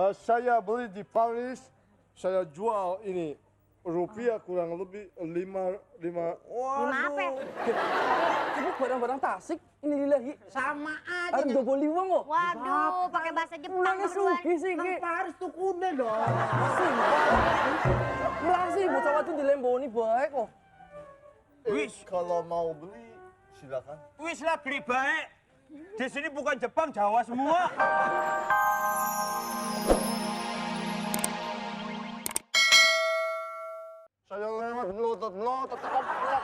Saya beli di Paris, saya jual ini rupiah kurang lebih 5. Waduh. Ibu barang-barang Tasik ini lillahi. Sama aja. Harga boli wong kok. Waduh, pakai bahasa Jepang Nangis berdua. rugi sih Nang iki. Paris tuh kuda dong. Melasi bocah watu dilemboni bae kok. Wis, kalau mau beli silakan. Wis lah beli baik. Di sini bukan Jepang, Jawa semua. Saya lewat melotot, keplak.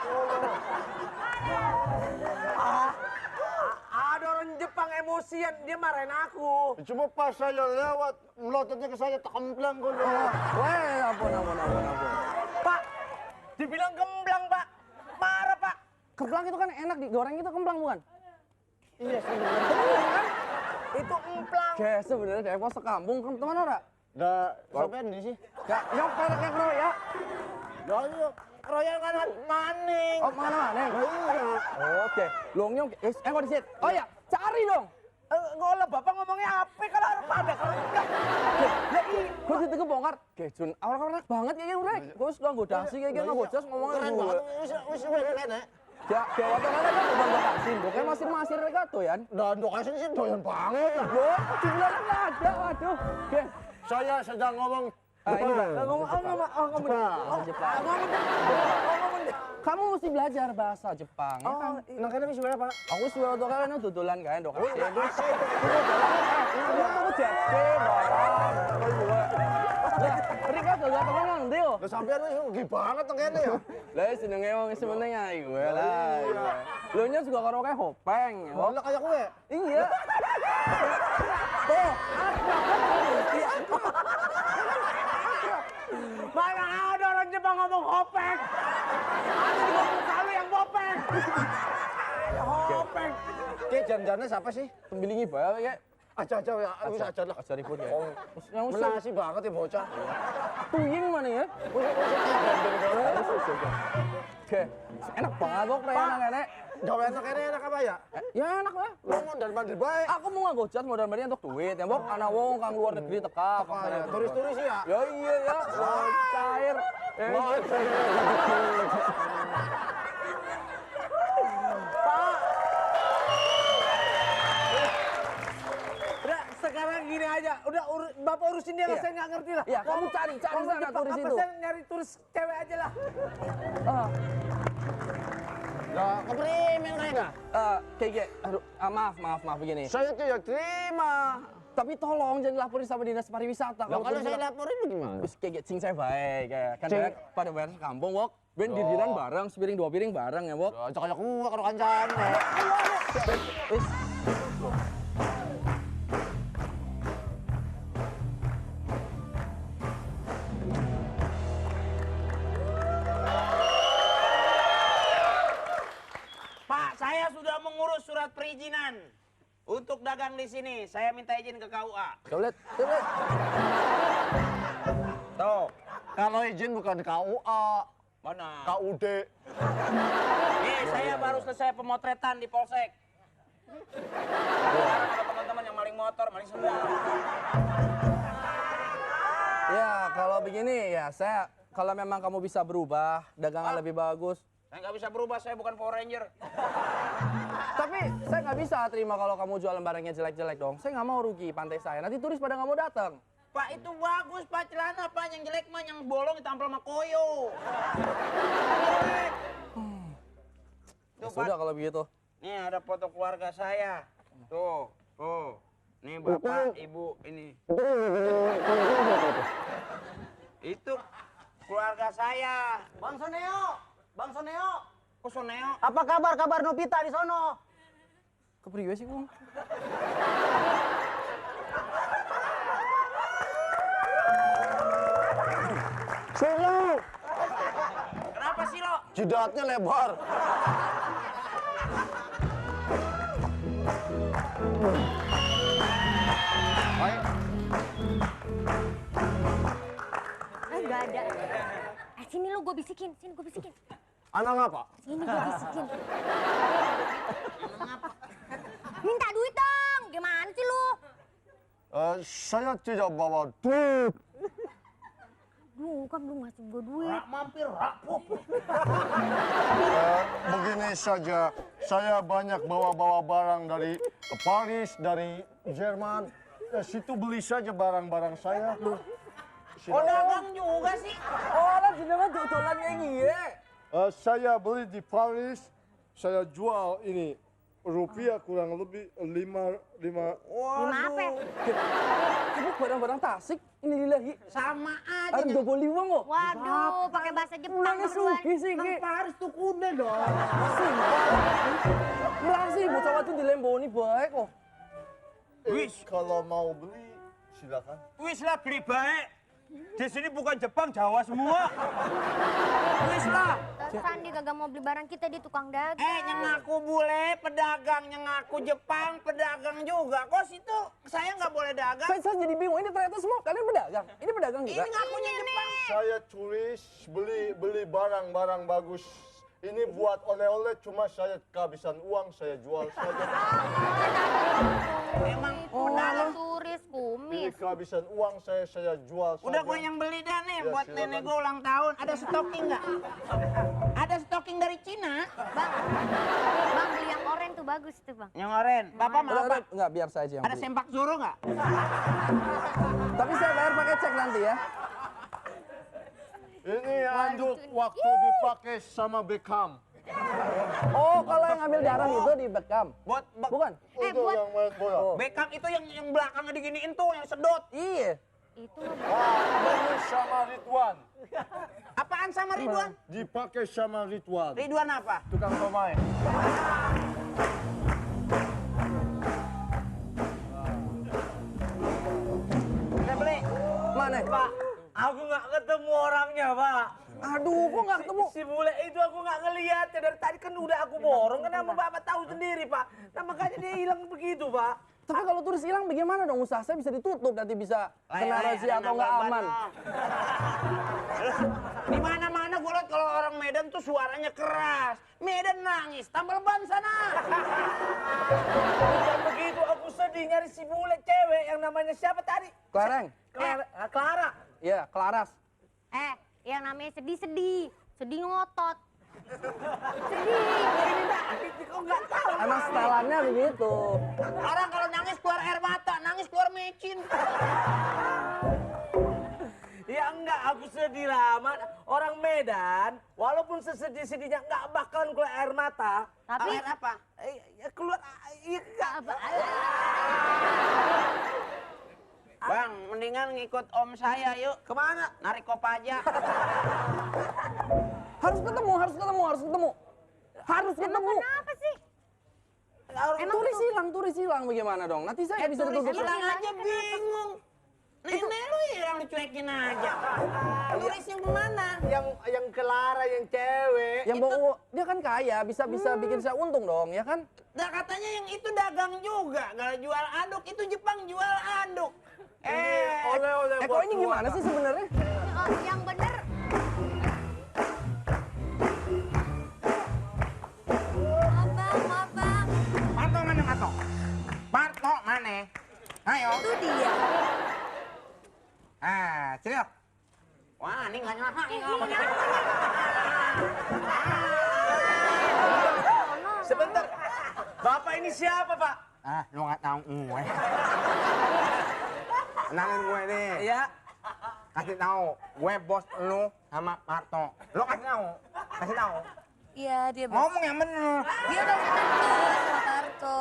Ada orang Jepang emosian, dia marahin aku. Cuma pas saya lewat, melototnya ke saya tekemplang kok. Weh, ampun. Pak, dibilang kemblang, Pak. Marah, Pak. Kemblang itu kan enak, digoreng itu kemblang bukan? Iya, sebenarnya. Kan? Itu emplang. Kayak sebenarnya dari pos sekampung, teman ora? Nggak, sampai di sih. Gak, yang pereknya keroyak. Nggak, Royal kan maning. Oh, mana? iya. Oke, longyong, kok di situ. Oh ya, cari dong. Enggak lah, Bapak ngomongnya apa kalau harus pada kemblang. Ya gue situ kebongkar. Kejun, awal-awal banget kayak urek. Gue sudah godasi kayak gitu, nggak bocas ngomongnya Keren gue. banget, wis keren. Ya, dewa tuh kan udah bakasin. Gue kan masir mereka tuh ya. Dan dokasi sih doyan banget. Gue, dibilang nggak ada, waduh. Oke. Saya sedang ngomong Ini Pak, Jepang. kamu mesti belajar bahasa Jepang ya kan? Nah, kalian bisa berapa? Aku sudah tuh kan tutulan kan dok. Aku jadi barang. Mereka tuh gak pernah ngerti yo. Lah sampean wis rugi banget tuh kene ya. Lah senenge wong sementing ae gue lah. Lo nya juga karo kayak hopeng. Lah kayak kowe. Iya. Tuh, Mana ada orang Jepang ngomong hopeng. Ada di muka lu yang bopeng. Hopeng. Oke, jangan-jangan siapa sih? pembilingi bae kayak. Aja ya, wis aja lah. Aja ribut ya. Oh, Yang usul melasi banget ya bocah. tuying mana ya? Oke, enak banget kok enak nenek. Gawe enak kene enak apa ya? Ya enak lah. Lu mondar mandir bae. Aku mau ngagojat modal beli untuk duit. Ya bok, anak wong kang luar negeri teka. Ya, turis-turis ya. Ya iya ya, cair. Udah, sekarang gini aja. Udah Bapak urusin dia, Iya. saya nggak ngerti lah. Iya, kamu cari sana turis itu. Saya nyari turis cewek aja lah. Lah, keprimen kayaknya. Kayak, aduh, maaf begini. Saya tidak terima. Tapi tolong jangan laporin sama dinas pariwisata. Lah kalau saya laporin gimana? Terus kayak cing saya baik kayak kan Cing. saya pada bayar sekampung wok. Ben diriran bareng, sepiring 2 piring bareng ya wok. Ajak gua karo kancane. Wis. Pak, saya sudah mengurus surat perizinan untuk dagang di sini. Saya minta izin ke KUA. Coba lihat. Tuh, kalau izin bukan KUA, Mana? KUD. Nih, saya baru selesai pemotretan di Polsek. Sekarang ada teman-teman yang maling motor, maling sendal. Ya, kalau begini ya saya kalau memang kamu bisa berubah, dagangan lebih bagus. Saya nggak bisa berubah, saya bukan Power Ranger. Tapi saya nggak bisa terima kalau kamu jualan barangnya jelek-jelek dong. Saya nggak mau rugi pantai saya. Nanti turis pada nggak mau datang. Pak, itu bagus, Pak. Celana, Pak. Yang jelek mah, yang bolong ditampil sama koyo. Tuh, Pak. Sudah kalau begitu. Nih ada foto keluarga saya. Tuh. Nih Bapak, Ibu, ini. Itu keluarga saya. Bang Soneo. Kok Soneo? Apa kabar Nobita di sono? Kepriwe sih, Bung? Silo, Kenapa sih lo? jidatnya lebar. Enggak ada. Sini lu gue bisikin. Anak apa? Sini gue bisikin. Minta duit dong. Gimana sih lu? Saya tidak bawa duit. Duh, kan belum ngasih gue duit. Rak mampir, rak pupuk. Begini saja, saya banyak bawa-bawa barang dari Paris, dari Jerman. Situ beli saja barang-barang saya. Oh, dagang juga sih. Orang jenengan dodolan yang iya. Saya beli di Paris, saya jual ini rupiah kurang lebih 5. Lima apa ya? Ibu barang-barang Tasik ini lillahi. Sama aja. Ada 25 kok. Waduh, pakai bahasa Jepang Ulangnya berdua. sugi sih. Kan Paris tuh kuda dong. Melasi bocah waktu di Lemboni baik kok. Wis. Kalau mau beli, silakan. Wis lah beli baik. Di sini bukan Jepang, Jawa semua. Wis lah. Sandi kagak mau beli barang kita di tukang dagang. Yang ngaku bule, pedagang, yang ngaku Jepang, pedagang juga. Kok situ saya nggak boleh dagang? Saya jadi bingung, ini ternyata semua kalian pedagang. Ini pedagang juga. Ini ngakunya Jepang. Saya turis beli barang-barang bagus. Ini buat oleh-oleh, cuma saya kehabisan uang, saya jual saja. Emang Pedagang turis, Ini kumis. kehabisan uang, saya jual saja. udah gue yang beli dah nih Ya, buat silakan. nenek gue ulang tahun. Ada stocking nggak? Ada stocking dari Cina. Bang, beli yang oranye tuh bagus tuh, Bang. Yang oren. Bapak mau apa? Enggak, biar saya aja yang Ada beli. sempak suruh nggak? Tapi saya bayar pakai cek nanti ya. Ini anduk waktu dipakai sama Beckham. Oh, kalau yang ngambil darah itu di Beckham. Bukan? Itu buat- yang main bola. Oh. Beckham itu yang belakangnya diginiin tuh, yang sedot. Iya. Itu mah Ini sama Ridwan. Apaan sama Ridwan? Dipakai sama Ridwan. Ridwan apa? Tukang pemain. Udah beli. Mana? Pak, aku nggak ketemu orangnya, Pak. Aduh, kok nggak ketemu? Si bule itu aku nggak ngeliat. Dari tadi kan udah aku borong. Kenapa Bapak tahu sendiri, Pak? Nah, makanya dia hilang begitu, Pak. Tapi kalau turis hilang bagaimana dong? Usaha saya bisa ditutup, nanti bisa kena razia atau nggak aman. Di mana-mana gue liat kalau orang Medan tuh suaranya keras. Medan nangis, tambal ban sana. Bukan begitu, aku sedih nyari si bule cewek yang namanya siapa tadi? Klareng? Clara. Iya, Klaras. yang namanya sedih-sedih, sedih ngotot. Kok nggak tahu? Emang setelannya begitu. Orang kalau nangis keluar air mata, nangis keluar mecin. Ya enggak, aku sedih lah. Orang Medan, walaupun sesedih-sedihnya nggak bakalan keluar air mata. Tapi Air apa? Keluar, iya enggak. Bang, mendingan ngikut om saya yuk. Kemana? Narik kopaja. Harus ketemu. Harus ketemu. kenapa sih? Emang Turis hilang bagaimana dong? Nanti saya bisa Turis ditutup. hilang aja bingung. Nenek lu yang dicuekin aja. Turis yang kemana? Yang Clara, yang cewek. Yang bawa dia kan kaya, bisa bikin saya untung dong, ya kan? Nah katanya yang itu dagang juga. Kalau jual anduk, itu Jepang jual anduk. Oleh-oleh Kok ini gimana sih sebenarnya? Oh, yang bener. Maaf bang. Parto mana Parto? Parto mana? Ayo. Itu dia. Serius. Wah, ini nggak nyala. Sebentar. Bapak ini siapa, Pak? Lu nggak tahu gue. Kenalin gue nih. Iya. Kasih tahu, gue bos lu sama Parto. Lu kasih tahu. Iya dia bos. Ngomong yang bener. Dia udah ketemu sama Parto.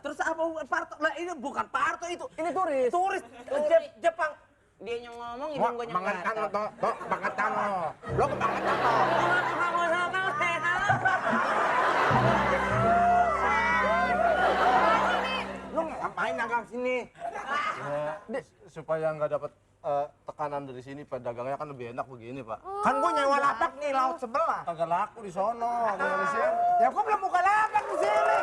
Terus apa Parto? Lah ini bukan Parto itu. Ini turis. Turis Jepang. Dia yang ngomong, hidung gue yang bangetan lo, bangetan lo. Lo kebangetan lo. Lu ngapain dagang sini? Supaya nggak dapat tekanan dari sini, Pak. Dagangnya kan lebih enak begini, Pak. Kan gue nyewa lapak nih laut sebelah. Agak laku di sono, di Malaysia. Ya gue belum buka lapak di sini.